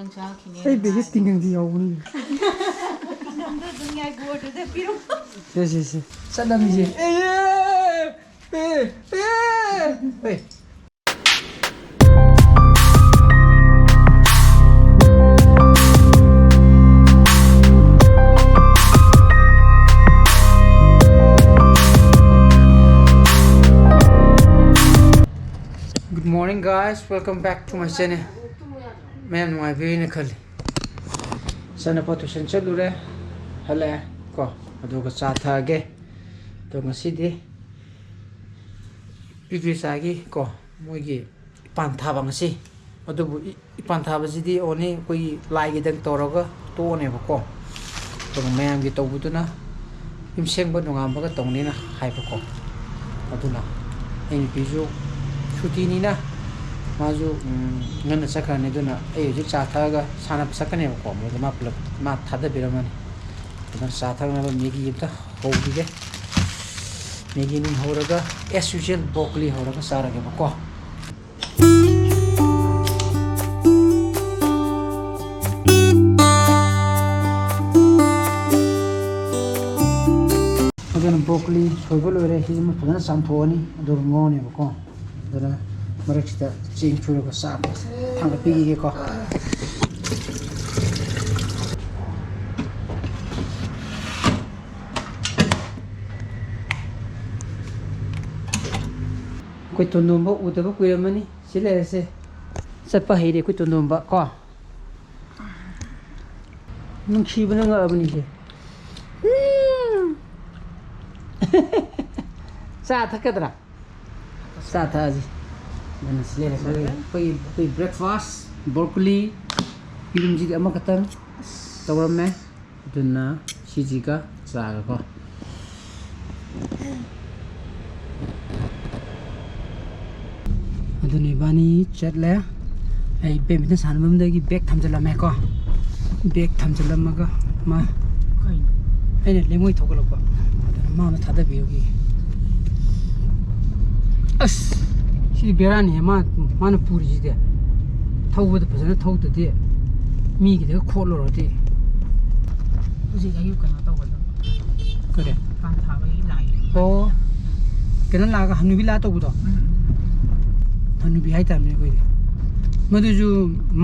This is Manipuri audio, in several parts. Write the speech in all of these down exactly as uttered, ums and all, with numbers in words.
ꯑꯩ ꯕꯦꯒꯁꯦ ꯇꯤꯡꯒꯪꯗꯤ ꯌꯥꯎꯕꯅꯤ꯫ ꯇꯤꯡꯒꯪꯗꯣ ꯑꯗꯨꯝ ꯌꯥꯏ, ꯕꯣꯔꯗꯨꯗ ꯄꯤꯔꯝꯃꯣ꯫ ꯁꯦ, ꯁꯦ, ꯁꯦ꯫ ꯆꯠꯂꯝꯃꯤꯁꯦ꯫ ꯑꯦ, ꯑꯦ, ꯑꯦ, ꯑꯦ꯫ Good morning, guys. Welcome back to my channel. ꯃꯌꯥꯝ ꯅꯨꯡꯉꯥꯏꯕꯤꯔꯤꯅ ꯈꯜꯂꯤ꯫ ꯏꯆꯥꯅꯨꯄꯥ tuition ꯆꯠꯂꯨꯔꯦ, ꯍꯜꯂꯛꯑꯦ ꯀꯣ, ꯑꯗꯨꯒ ꯆꯥ ꯊꯛꯑꯒꯦ꯫ ꯑꯗꯣ ꯉꯁꯤꯗꯤ ꯏꯕꯦꯆꯥꯒꯤ ꯀꯣ, ꯃꯣꯏꯒꯤ ꯏꯄꯥꯟ ꯊꯥꯕ ꯉꯁꯤ꯫ ꯑꯗꯨꯕꯨ ꯏ-, ꯏꯄꯥꯟ ꯊꯥꯕꯁꯤꯗꯤ only ꯑꯩꯈꯣꯏꯒꯤ ꯂꯥꯏꯒꯤꯗꯪ ꯇꯧꯔꯒ ꯇꯣꯛꯑꯅꯦꯕꯀꯣ꯫ ꯑꯗꯨꯒ ꯃꯌꯥꯝꯒꯤ ꯇꯧꯕꯗꯨꯅ ꯌꯨꯝꯁꯦꯡꯕ ꯅꯣꯡꯉꯥꯟꯕꯒ ꯇꯧꯅꯦꯅ ꯍꯥꯏꯕꯀꯣ꯫ ꯑꯗꯨꯅ ꯑꯩ ꯅꯨꯄꯤꯁꯨ ꯁꯨꯇꯤꯅꯤꯅ ꯃꯥꯁꯨ, ꯎꯝ, ꯉꯟꯅ ꯆꯠꯈ꯭ꯔꯅꯤ꯫ ꯑꯗꯨꯅ ꯑꯩ ꯍꯧꯖꯤꯛ ꯆꯥ ꯊꯛꯑꯒ ꯁꯥꯟꯅꯕ ꯆꯠꯀꯅꯦꯕꯀꯣ꯫ ꯃꯣꯏꯗ ꯃꯥ ꯄꯨꯂꯞ ꯃꯥ ꯊꯥꯗꯕꯤꯔꯝꯃꯅꯤ꯫ ꯑꯗꯨꯅ ꯆꯥ ꯊꯛꯅꯕ ꯃꯦꯒꯤ ꯑꯝꯇ ꯍꯧꯈꯤꯒꯦ꯫ ꯃꯦꯒꯤ ꯅꯨꯡ ꯍꯧꯔꯒ, as usual, broccoli ꯍꯧꯔꯒ ꯆꯥꯔꯒꯦꯕꯀꯣ꯫ ꯑꯗꯨꯅ broccoli ꯁꯣꯏꯕ ꯂꯣꯏꯔꯦ꯫ ꯁꯤꯁꯤꯃ ꯐꯖꯅ ꯆꯥꯝꯊꯣꯛꯑꯅꯤ, ꯑꯗꯨꯒ ꯉꯧꯔꯅꯦꯕꯀꯣ꯫ ꯑꯗꯨꯅ ꯃꯔꯛꯁꯤꯗ ꯆꯦꯡ ꯁꯨꯔꯒ ꯆꯥꯛ ꯊꯥꯡꯒꯠꯄꯤꯈꯤꯒꯦꯀꯣ꯫ ꯑꯩꯈꯣꯏ ꯇꯣꯟꯗꯣꯝꯕ ꯎꯗꯕ ꯀꯨꯏꯔꯝꯃꯅꯤ꯫ ꯁꯤ ꯂꯩꯔꯦꯁꯦ꯫ ꯆꯠꯄ ꯍꯩꯔꯦ ꯑꯩꯈꯣꯏ ꯇꯣꯟꯗꯣꯝꯕ ꯀꯣ꯫ ꯅꯨꯡꯁꯤꯕꯅ ꯉꯛꯑꯕꯅꯤꯁꯦ꯫ ꯎꯝ꯫ ꯆꯥ ꯊꯛꯀꯗ꯭ꯔꯥ? ꯆꯥ ꯊꯛꯑꯁꯤ꯫ ꯑꯗꯨꯅ ꯁꯤ ꯂꯩꯔꯦ ꯑꯩꯈꯣꯏꯒꯤ, ꯑꯩꯈꯣꯏꯒꯤ, ꯑꯩꯈꯣꯏ breakfast, broccoli, ꯌꯦꯔꯨꯝꯁꯤꯗꯤ ꯑꯃꯈꯛꯇꯪ ꯇꯧꯔꯝꯃꯦ꯫ ꯑꯗꯨꯅ ꯁꯤꯁꯤꯒ ꯆꯥꯒꯀꯣ꯫ ꯑꯗꯨꯅ ꯏꯕꯥꯅꯤ ꯆꯠꯂꯦ꯫ ꯑꯩ badminton ꯁꯥꯟꯅꯐꯝꯗꯒꯤ bag ꯊꯝꯖꯤꯜꯂꯝꯃꯦꯀꯣ꯫ Bag ꯊꯝꯖꯤꯜꯂꯝꯃꯒ ꯃꯥ, ꯑꯩꯅ ꯂꯩꯉꯣꯏ ꯊꯣꯛꯒꯠꯂꯛꯄ꯫ ꯑꯗꯨꯅ ꯃꯥ ꯑꯃ ꯊꯥꯗꯕꯤꯔꯨꯒꯦ꯫ ꯑꯁ! ꯁꯤꯗꯤ ꯕꯦꯔꯥꯅꯤꯍꯦ, ꯃꯥ, ꯃꯥꯅ ꯄꯨꯔꯤꯁꯤꯗꯤ꯫ ꯊꯧꯕꯗ ꯐꯖꯅ ꯊꯧꯗ꯭ꯔꯗꯤ꯫ ꯃꯤꯒꯤꯗꯒ ꯈꯣꯠꯂꯨꯔꯗꯤ꯫ ꯍꯧꯖꯤꯛ ꯑꯌꯨꯛ ꯀꯩꯅꯣ ꯇꯧꯕꯗꯣ꯫ ꯀꯔꯤ? ꯄꯥꯟ ꯊꯥꯕꯒꯤ ꯂꯥꯏ꯫ ꯑꯣ꯫ ꯀꯩꯅꯣ ꯂꯥꯛꯑꯒ ꯍꯅꯨꯕꯤ ꯂꯥꯛꯑ ꯇꯧꯕꯗꯣ? ꯎꯝ, ꯎꯝ, ꯎꯝ꯫ ꯍꯅꯨꯕꯤ ꯍꯥꯏꯇꯥꯔꯅꯦ ꯑꯩꯈꯣꯏꯗꯤ꯫ ꯃꯗꯨꯁꯨ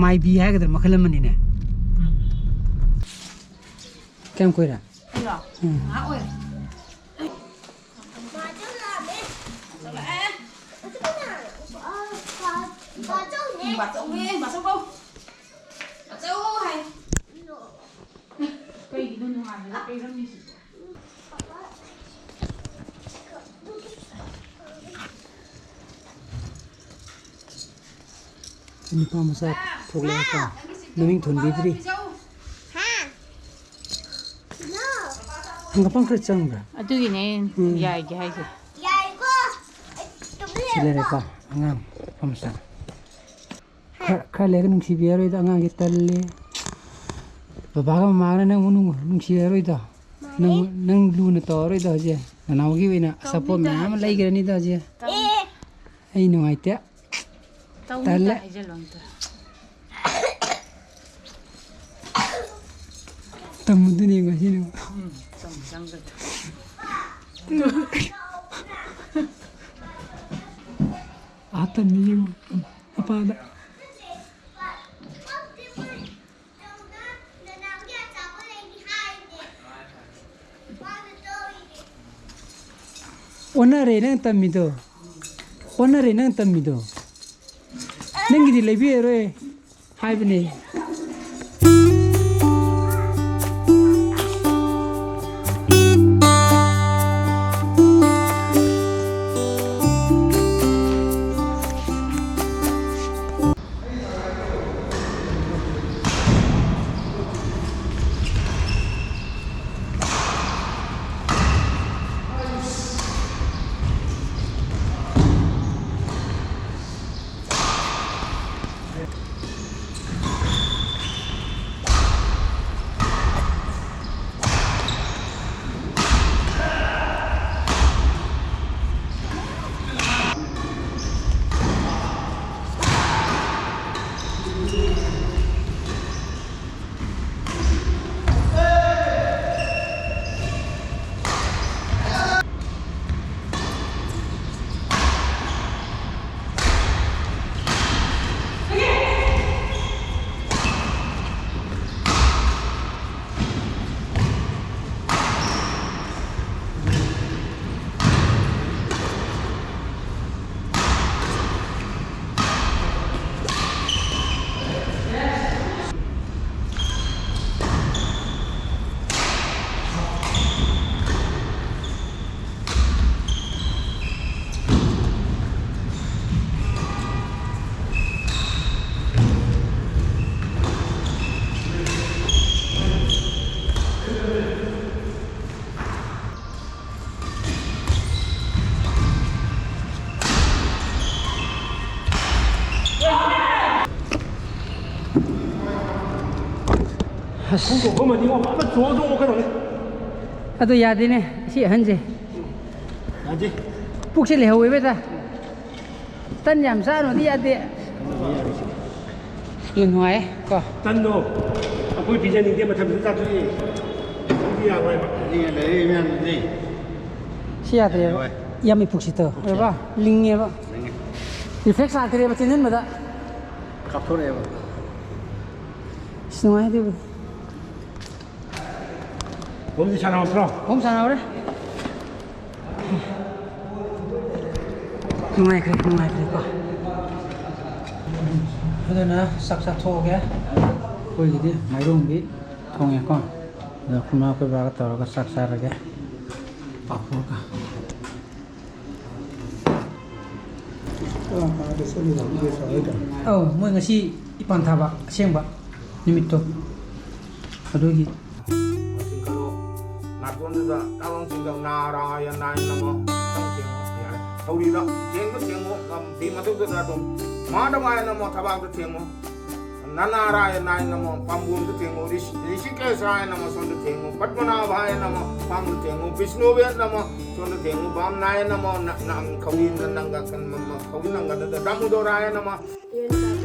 ꯃꯥꯏꯕꯤ ꯍꯥꯏꯒꯗ꯭ꯔꯥ, ꯃꯈꯜ ꯑꯃꯅꯤꯅꯦ꯫ ꯎꯝ꯫ ꯀꯌꯥꯝ ꯀꯨꯏꯔꯦ? ꯑꯩꯔꯣ? ꯎꯝ꯫ ꯉꯥꯏꯍꯥꯛ ꯑꯣꯏꯔꯦ꯫ ꯆꯠꯂꯛꯑꯦ꯫ ꯎꯝ, ꯕꯥꯆꯧꯅꯦ, ꯕꯥꯆꯧ ꯀꯧ꯫ ꯕꯥꯆꯧ ꯍꯥꯏ꯫ ꯀꯩꯒꯤꯅꯣ ꯅꯣꯡꯉꯥꯟꯕꯗ ꯀꯩꯔꯝꯃꯤꯁꯤꯕꯣ? ꯅꯨꯄꯥ ꯃꯆꯥ ꯊꯣꯛꯂꯛꯑꯦꯀꯣ꯫ ꯃꯃꯤꯡ ꯊꯣꯟꯕꯤꯗ꯭ꯔꯤ꯫ ꯍꯪꯒꯄꯥꯟ ꯈꯔ ꯆꯪꯕ꯭ꯔꯥ? ꯑꯗꯨꯒꯤꯅꯦ ꯎꯝ꯫ ꯌꯥꯏꯒꯦ ꯍꯥꯏꯁꯦ꯫ ꯁꯤ ꯂꯩꯔꯦꯀꯣ, ꯑꯉꯥꯡ ꯅꯨꯄꯥ ꯃꯆꯥ꯫ ꯈꯔ, ꯈꯔ ꯂꯩꯔꯒ ꯅꯨꯡꯁꯤꯕꯤꯔꯔꯣꯏꯗ ꯑꯉꯥꯡꯁꯦ, ꯇꯜꯂꯦ꯫ ꯕꯕꯥꯒ ꯃꯃꯥꯒꯅ ꯅꯪꯕꯨ ꯅꯨꯡ-, ꯅꯨꯡꯁꯤꯔꯔꯣꯏꯗ꯫ ꯅꯪ, ꯅꯪ ꯂꯨꯅ ꯇꯧꯔꯔꯣꯏꯗ ꯍꯧꯖꯤꯛ꯫ ꯅꯅꯥꯎꯒꯤ ꯑꯣꯏꯅ ꯑꯆꯥꯄꯣꯠ ꯇꯧꯅꯤꯗ ꯃꯌꯥꯝ ꯑꯃ ꯍꯥꯏꯖꯜꯂꯣ꯫ ꯂꯩꯈ꯭ꯔꯅꯤꯗ ꯍꯧꯖꯤꯛ꯫ ꯇꯧ-, ꯑꯩ ꯅꯨꯡꯉꯥꯏꯇꯦ꯫ ꯇꯧꯅꯤꯗ ꯇꯜꯂꯦ꯫ ꯍꯥꯏꯖꯜꯂꯣ ꯑꯝꯇ꯫ ꯇꯝꯃꯨꯗꯨꯅꯦ ꯉꯁꯤꯅ꯫ ꯎꯝ, ꯆꯪꯕꯨ ꯆꯪꯒꯗ꯭ꯔꯥ꯫ ꯑꯥ ꯇꯝꯃꯤ ꯌꯦꯡꯉꯨ, ꯃꯄꯥꯗ꯫ ꯑꯣꯟꯅꯔꯦ ꯅꯪ ꯇꯝꯃꯤꯗꯣ꯫ ꯑꯣꯟꯅꯔꯦ ꯅꯪ ꯇꯝꯃꯤꯗꯣ꯫ ꯅꯪꯒꯤꯗꯤ ꯂꯩꯕꯤꯔꯔꯣꯏ ꯍꯥꯏꯕꯅꯦ꯫ ꯈꯣꯡꯗꯣꯛꯄ ꯑꯃꯗꯤ ꯐꯖꯅ ꯆꯣꯡ ꯆꯣꯡꯉꯛꯀꯗꯧꯅꯤ꯫ ꯑꯗꯨ ꯌꯥꯗꯦꯅꯦ, ꯁꯤ ꯑꯍꯟꯁꯦ꯫ ꯌꯥꯗꯦ꯫ ꯄꯨꯛꯁꯦ ꯂꯩꯍꯧꯋꯦꯕ ꯍꯦꯛꯇ꯫ ꯇꯟ ꯌꯥꯝ ꯆꯥꯔꯨꯔꯗꯤ ꯌꯥꯗꯦ꯫ ꯌꯥꯝ ꯅꯨꯡꯉꯥꯏꯌꯦ ꯀꯣ꯫ ꯇꯟꯗꯣ ꯑꯩꯈꯣꯏ ꯄꯤꯖꯅꯤꯡꯗꯦ, ꯃꯊꯟꯇ ꯆꯥꯊꯣꯛꯑꯦ꯫ ꯑꯗꯨꯗꯤ ꯌꯥꯔꯣꯏꯕ꯫ ꯂꯩꯔꯦ, ꯂꯩꯔꯦ ꯃꯌꯥꯝꯗꯨꯗꯤ꯫ ꯁꯤ ꯌꯥꯗ꯭ꯔꯦꯕ꯫ ꯌꯥꯔꯣꯏ꯫ ꯏꯌꯥꯝꯕ ꯄꯨꯛꯁꯤ ꯇꯧ꯫ ꯑꯣꯏꯔꯕ? ꯂꯤꯡꯉꯦꯕ꯫ ꯂꯤꯡꯉꯦ꯫ ꯔꯤꯐ꯭ꯂꯦꯛꯁ ꯂꯥꯛꯇ꯭ꯔꯦꯕ ꯆꯦꯟꯁꯤꯟꯕꯗ꯫ ꯀꯥꯞꯊꯣꯔꯛꯑꯦꯕ꯫ ꯑꯁ, ꯅꯨꯡꯉꯥꯏ ꯑꯗꯨꯕꯨꯗꯤ꯫ ꯕꯣꯜꯗꯤ ꯁꯥꯟꯅꯍꯧꯗ꯭ꯔꯣ? ꯑꯍꯨꯝ ꯁꯥꯟꯅꯍꯧꯔꯦ꯫ ꯅꯨꯡꯉꯥꯏꯈ꯭ꯔꯦ, ꯅꯨꯡꯉꯥꯏꯈ꯭ꯔꯦꯀꯣ꯫ ꯑꯗꯨꯅ ꯆꯥꯛ ꯆꯥꯊꯣꯛꯑꯒꯦ꯫ ꯑꯩꯈꯣꯏꯒꯤꯗꯤ ꯃꯥꯏꯔꯣꯡꯕꯤ ꯊꯣꯡꯉꯦꯀꯣ꯫ ꯑꯗꯣ ꯑꯩꯈꯣꯏ ꯃꯥ ꯑꯩꯈꯣꯏ ꯕꯥꯒ ꯇꯧꯔꯒ ꯆꯥꯛ ꯆꯥꯔꯒꯦ꯫ ꯄꯥꯐꯣꯔꯒ꯫ ꯑꯧ, ꯃꯣꯏ ꯉꯁꯤ ꯏꯄꯥꯟ ꯊꯥꯕ ꯑꯁꯦꯡꯕ ꯅꯨꯃꯤꯠꯇꯣ ꯑꯗꯨꯒꯤ꯫ ꯆꯤꯡꯈꯠꯂꯣ꯫ ꯅꯥꯇꯣꯟꯗꯨꯗ ꯇꯥꯕꯪ ꯆꯤꯡꯈꯠ ꯅꯥꯔꯥꯌꯅꯥꯏ ꯅꯃꯣ꯫ ꯇꯪ ꯊꯦꯡꯉꯣ꯫ ꯌꯥꯔꯦ꯫ ꯊꯧꯔꯤꯗ ꯊꯦꯡꯕ ꯊꯦꯡꯉꯣ꯫ ꯐꯤ ꯃꯊꯛꯇꯨꯗ ꯑꯗꯨꯝ ꯃꯥꯙꯕꯥꯌ ꯅꯃꯣ ꯊꯕꯥꯛꯇ ꯊꯦꯡꯉꯣ꯫ ꯅꯅꯥꯔꯥꯌꯅꯥꯌ ꯅꯃꯣ ꯄꯥꯝꯕꯣꯝꯗ ꯊꯦꯡꯉꯨ, ꯔꯤꯁꯤ-, ꯔꯤꯁꯤꯀꯦꯁꯥꯌ ꯅꯃꯣ ꯁꯣꯝꯗ ꯊꯦꯡꯉꯨ, ꯄꯗꯃꯅꯥꯚꯥꯌ ꯅꯃꯣ ꯄꯥꯝꯗ ꯊꯦꯡꯉꯨ, ꯕꯤꯁꯅꯨꯚꯦ ꯅꯃꯣ ꯁꯣꯝꯗ ꯊꯦꯡꯉꯨ, ꯕꯥꯝꯅꯥꯌ ꯅꯃꯣ ꯅ-, ꯅ-, ꯈꯧꯔꯤ ꯅ-, ꯅꯪꯒ ꯀꯟ-, ꯃ-, ꯃ-, ꯈꯧꯔꯤ ꯅꯪꯒꯗ ꯗꯥꯃꯣꯗꯣꯔꯥꯌ ꯅꯃꯣ꯫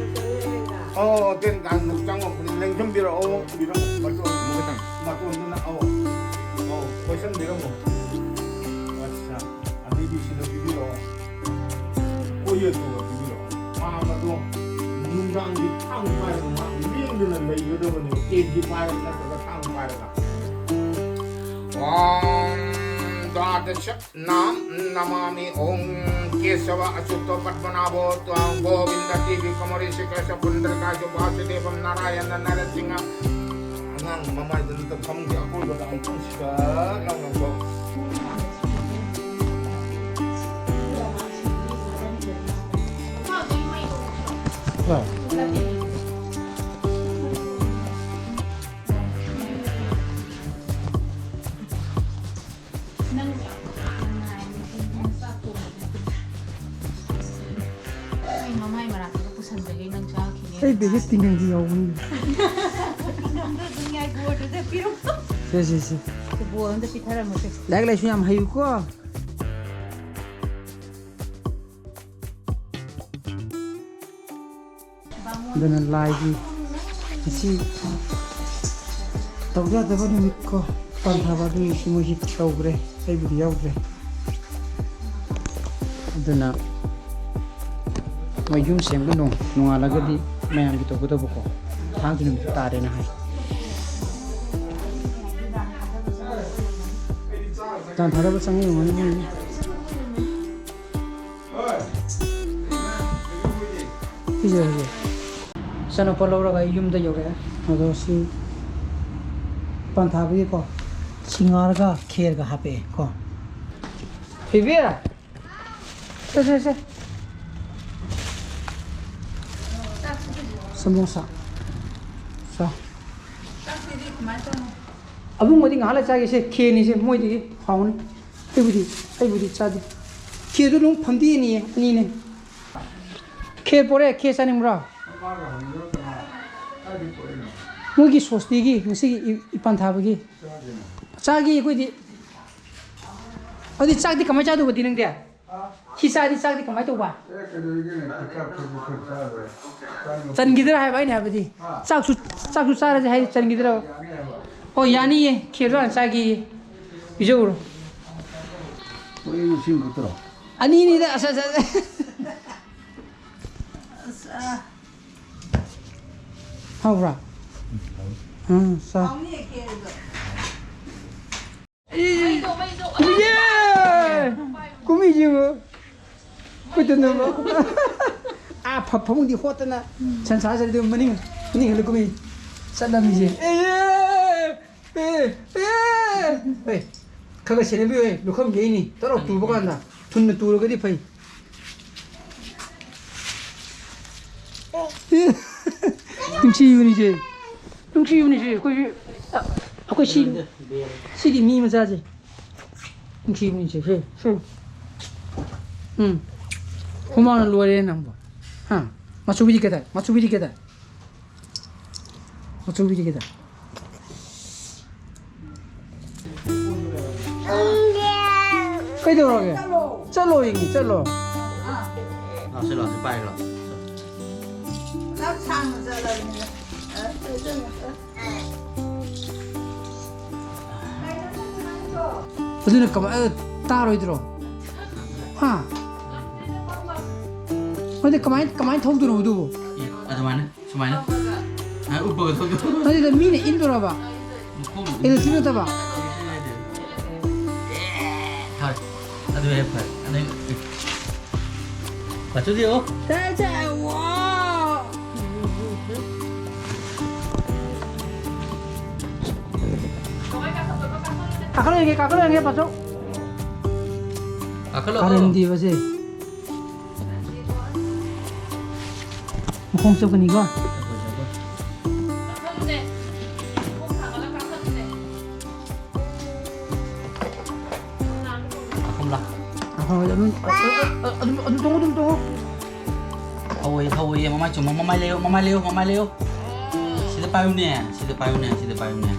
ꯑꯣ, ꯇꯦꯟ ꯀꯥꯡ ꯆꯪꯉꯛꯄꯅꯤ, ꯂꯦꯡꯖꯨꯝꯕꯤꯔꯛꯑꯣ, ꯄꯤꯔꯝꯃꯣ, ꯃꯇꯣꯟ-, ꯃꯇꯣꯟꯗꯨꯅ, ꯑꯧ, ꯑꯧ, ꯀꯣꯏꯁꯟꯕꯤꯔꯝꯃꯣ꯫ ꯑꯠꯁꯥ꯫ ꯑꯗꯩꯗꯤ ꯁꯤꯗ ꯄꯤꯕꯤꯔꯛꯑꯣ꯫ ꯑꯣꯏ ꯌꯦꯠꯇꯨꯒ ꯄꯤꯕꯤꯔꯛꯑꯣ꯫ ꯃꯥ ꯃꯗꯣ ꯅꯨꯡꯗꯥꯡꯗꯤ ꯊꯥꯡ ꯄꯥꯏꯔꯒ ꯃꯥ ꯂꯦꯡꯗꯅ ꯂꯩꯒꯗꯕꯅꯦꯕ꯫ ꯀꯦꯟꯗꯤ ꯄꯥꯏꯔꯒ ꯅꯠꯇ꯭ꯔꯒ ꯊꯥꯡ ꯄꯥꯏꯔꯒ꯫ ॐ द्वादश नाम नमामि। ॐ केशव अच्युत पद्मनाभो त्वां गोविन्द टी वी कमलेश केशव पुण्डरीकाक्ष वासुदेवं नारायण नरसिंह। ꯑꯉꯥꯡ ꯃꯃꯥꯏꯗ ꯅꯠꯇ ꯐꯃꯨꯡꯒꯤ ꯑꯀꯣꯏꯕꯗ ꯑꯃꯨꯛꯇꯪ ꯁꯤꯗ ꯂꯥꯎꯅꯀꯣ꯫ ꯅꯪ ꯃꯃꯥꯏ ꯃꯅꯥꯛꯇꯒ ꯄꯨꯁꯟꯕꯒꯤ ꯅꯪ ꯆꯥꯈꯤꯅꯦ꯫ ꯑꯩ ꯕꯦꯒꯁ ꯇꯤꯡꯒꯪꯗꯤ ꯌꯥꯎꯕꯅꯤ꯫ ꯅꯪꯗꯣ ꯑꯗꯨꯝ ꯉꯥꯏꯈꯣ, ꯑꯗꯨꯗ ꯄꯤꯔꯛꯑꯣ꯫ ꯁꯦ, ꯁꯦ, ꯁꯦ꯫ ꯕꯣꯜ ꯑꯝꯗ ꯄꯤꯊꯔꯝꯃꯁꯦ꯫ ꯂꯥꯏꯔꯤꯛ ꯂꯥꯏꯁꯨ ꯌꯥꯝ ꯍꯩꯌꯨꯀꯣ꯫ ꯑꯗꯨꯅ ꯂꯥꯏꯒꯤ ꯉꯁꯤ ꯇꯧ ꯌꯥꯗꯕ ꯅꯨꯃꯤꯠ ꯀꯣ, ꯄꯥꯟꯊꯥꯕ ꯑꯗꯨ ꯅꯨꯃꯤꯠꯇꯤ ꯃꯣꯏꯁꯤ ꯇꯧꯈ꯭ꯔꯦ, ꯑꯩꯕꯨꯗꯤ ꯌꯥꯎꯗ꯭ꯔꯦ꯫ ꯑꯗꯨꯅ ꯃꯣꯏ ꯌꯨꯝ ꯁꯦꯡꯕ ꯅꯣꯡ-, ꯅꯣꯡꯉꯥꯜꯂꯒꯗꯤ ꯃꯌꯥꯝꯒꯤ ꯇꯧꯒꯗꯕꯀꯣ, ꯊꯥꯡꯖ ꯅꯨꯃꯤꯠꯇ ꯇꯥꯔꯦꯅ ꯍꯥꯏ꯫ ꯇꯥꯟ ꯊꯥꯗꯕ ꯆꯪꯉꯝꯒꯅꯤ ꯃꯣꯏ꯫ ꯄꯤꯖꯔꯒꯦ꯫ ꯏꯆꯥꯅꯨꯄꯥ ꯂꯧꯔꯒ ꯑꯩ ꯌꯨꯝꯗ ꯌꯧꯔꯛꯑꯦ꯫ ꯑꯗꯣ ꯁꯤ ꯄꯥꯟꯊꯥꯕꯒꯤꯀꯣ, ꯁꯤꯡꯍꯥꯔꯒ ꯈꯦꯔꯒ ꯍꯥꯞꯄꯛꯑꯦ ꯀꯣ꯫ ꯊꯣꯏꯕꯤ! ꯁꯦ, ꯁꯦ, ꯁꯦ꯫ ꯁꯃꯣꯁꯥ꯫ ꯆꯥꯎ꯫ ꯑꯕꯨꯡꯉꯣꯗꯤ ꯉꯥꯏꯍꯥꯛ ꯂꯩ ꯆꯥꯒꯦꯁꯦ, ꯈꯦꯔꯅꯤꯁꯦ, ꯃꯣꯏꯗꯤ ꯍꯥꯎꯅꯤ꯫ ꯑꯩꯕꯨꯗꯤ, ꯑꯩꯕꯨꯗꯤ ꯆꯥꯗꯦ꯫ ꯈꯦꯔꯗꯨ ꯑꯗꯨꯝ ꯐꯝꯗꯦꯛꯑꯅꯤꯌꯦ, ꯑꯅꯤꯅꯦ꯫ ꯈꯦꯔ ꯄꯣꯔꯛꯑꯦ, ꯈꯦꯔ ꯆꯥꯅꯤꯡꯕ꯭ꯔꯣ? ꯃꯣꯏꯒꯤ ꯁꯣꯁꯇꯤꯒꯤ ꯉꯁꯤꯒꯤ ꯏ-, ꯏꯄꯥꯟ ꯊꯥꯕꯒꯤ꯫ ꯆꯥꯒꯦ ꯑꯩꯈꯣꯏꯗꯤ꯫ ꯑꯗꯨꯗꯤ ꯆꯥꯛꯇꯤ ꯀꯃꯥꯏꯅ ꯆꯥꯗꯧꯕꯗꯤ ꯅꯪꯗꯤ? ꯁꯤ ꯆꯥꯗꯤ ꯆꯥꯛꯇꯤ ꯀꯃꯥꯏꯅ ꯇꯧꯕ? ꯆꯟꯈꯤꯗ꯭ꯔꯥ ꯍꯥꯏꯕ ꯑꯩꯅ ꯍꯥꯏꯕꯗꯤ? ꯆꯥꯛꯁꯨ, ꯆꯥꯛꯁꯨ ꯆꯥꯔꯁꯦ ꯍꯥꯏ ꯆꯟꯈꯤꯗ꯭ꯔꯥ? ꯑꯣ, ꯌꯥꯅꯤꯌꯦ, ꯈꯦꯔꯁꯨ ꯍꯥꯟꯅ ꯆꯥꯒꯦꯌꯦ꯫ ꯄꯤꯖꯧꯔꯣ꯫ ꯃꯣꯏ ꯃꯁꯤꯡ ꯈꯛꯇꯔꯣ? ꯑꯅꯤꯅꯤꯗ, ꯑꯁ, ꯑꯁ, ꯑꯁ꯫ ꯍꯥꯎꯕ꯭ꯔꯥ? ꯎꯝ, ꯆꯥ꯫ ꯏ-, ꯏꯌꯦ! ꯀꯨꯝꯃꯤꯁꯤꯕꯨ꯫ ꯈꯨꯠꯇꯅꯕ꯫ ꯑꯥ, ꯐ-, ꯐꯃꯨꯡꯗꯤ ꯍꯣꯠꯇꯅ ꯁꯟꯁꯥ ꯆꯠꯂꯤꯗꯨ ꯃꯅꯤꯡ, ꯃꯅꯤꯡ ꯍꯜꯂ ꯀꯨꯝꯃꯤ꯫ ꯆꯠꯂꯝꯃꯤꯁꯦ꯫ ꯑꯦ! ꯑꯦ! ꯑꯦ! ꯑꯦ! ꯈꯔ ꯈꯔ ꯁꯦꯟꯅꯕꯤꯌꯨ, ꯂꯨꯈꯝ ꯌꯩꯅꯤ꯫ ꯇꯧꯔꯣ, ꯇꯨꯕ ꯀꯥꯟꯗ꯫ ꯊꯨꯅ ꯇꯨꯔꯒꯗꯤ ꯐꯩ꯫ ꯅꯨꯡꯁꯤꯕꯅꯤꯁꯦ꯫ ꯅꯨꯡꯁꯤꯕꯅꯤꯁꯦ꯫ ꯑꯩꯈꯣꯏꯒꯤ, ꯑꯩꯈꯣꯏ ꯁꯤ, ꯁꯤꯒꯤ ꯃꯤ ꯃꯆꯥꯁꯦ꯫ ꯅꯨꯡꯁꯤꯕꯅꯤꯁꯦ꯫ ꯁꯦ, ꯁꯦ꯫ ꯎꯝ꯫ ꯍꯨꯃꯥꯡꯅ ꯂꯣꯏꯔꯦ ꯅꯪꯕꯨ꯫ ꯍꯥ? ꯃꯆꯨꯒꯤꯗꯤ ꯀꯩꯗꯧ? ꯃꯆꯨꯒꯤꯗꯤ ꯀꯩꯗꯧ? ꯃꯆꯨꯒꯤꯗꯤ ꯀꯩꯗꯧ? ꯀꯩꯗꯧꯔꯒꯦ? ꯆꯠꯂꯣ ꯌꯦꯡꯉꯤ, ꯆꯠꯂꯣ꯫ ꯂꯥꯛꯁꯤ, ꯂꯥꯛꯁꯤ, ꯄꯥꯏꯔꯣ꯫ ꯅꯪ ꯁꯥꯡꯅ ꯆꯠꯂꯕꯅꯤꯅ꯫ ꯑꯗꯨꯅ ꯀꯃꯥꯏ-, ꯑ, ꯇꯥꯔꯣꯏꯗ꯭ꯔꯣ? ꯍꯥ? ꯑꯗꯨ ꯀꯃꯥꯏ-, ꯀꯃꯥꯏꯅ ꯊꯧꯗꯣꯏꯅꯣ ꯑꯗꯨꯕꯨ? ꯑꯦ, ꯑꯗꯨꯃꯥꯏꯅ, ꯁꯨꯃꯥꯏꯅ꯫ ꯍꯥ? ꯎꯞꯄꯒ ꯊꯧꯗꯣꯏꯅꯣ? ꯑꯗꯨꯗ ꯃꯤꯅ ꯏꯟꯗꯣꯔꯕ? ꯃꯈꯣꯡ ꯏꯂꯦꯛꯇ꯭ꯔꯤꯛ ꯅꯠꯇꯕ? ꯍꯣꯏ꯫ ꯑꯗꯨ ꯍꯦꯛ ꯐꯔꯦ꯫ ꯑꯗꯩ ꯄꯥꯆꯨꯗꯤ ꯑꯣ꯫ ꯇꯥꯏ, ꯇꯥꯏ, ꯋꯥ! ꯀꯥꯈꯠꯂꯣ ꯌꯦꯡꯒꯦ, ꯀꯥꯈꯠꯂꯣ ꯌꯦꯡꯒꯦ, ꯄꯥꯆꯧ꯫ ꯀꯥꯈꯠꯂꯣ꯫ ꯀꯥꯔꯟꯗꯤꯕꯁꯦ꯫ ꯃꯈꯣꯡ ꯆꯣꯠꯀꯅꯤꯀꯣ꯫ ꯑꯍꯨꯝꯂꯛ꯫ ꯑꯍꯣꯏ, ꯑꯗꯨꯝ, ꯑꯗꯨꯝ, ꯑꯗꯨꯝ ꯇꯣꯡꯉꯨ, ꯑꯗꯨꯝ ꯇꯣꯡꯉꯨ꯫ ꯍꯧꯋꯦ, ꯍꯧꯋꯦ, ꯃꯃꯥꯏ ꯆꯨꯝꯃꯣ, ꯃꯃꯥꯏ ꯂꯩꯌꯨ, ꯃꯃꯥꯏ ꯂꯩꯌꯨ, ꯃꯃꯥꯏ ꯂꯩꯌꯨ꯫ ꯁꯤꯗ ꯄꯥꯏꯌꯨꯅꯦ, ꯁꯤꯗ ꯄꯥꯏꯌꯨꯅꯦ, ꯁꯤꯗ ꯄꯥꯏꯌꯨꯅꯦ꯫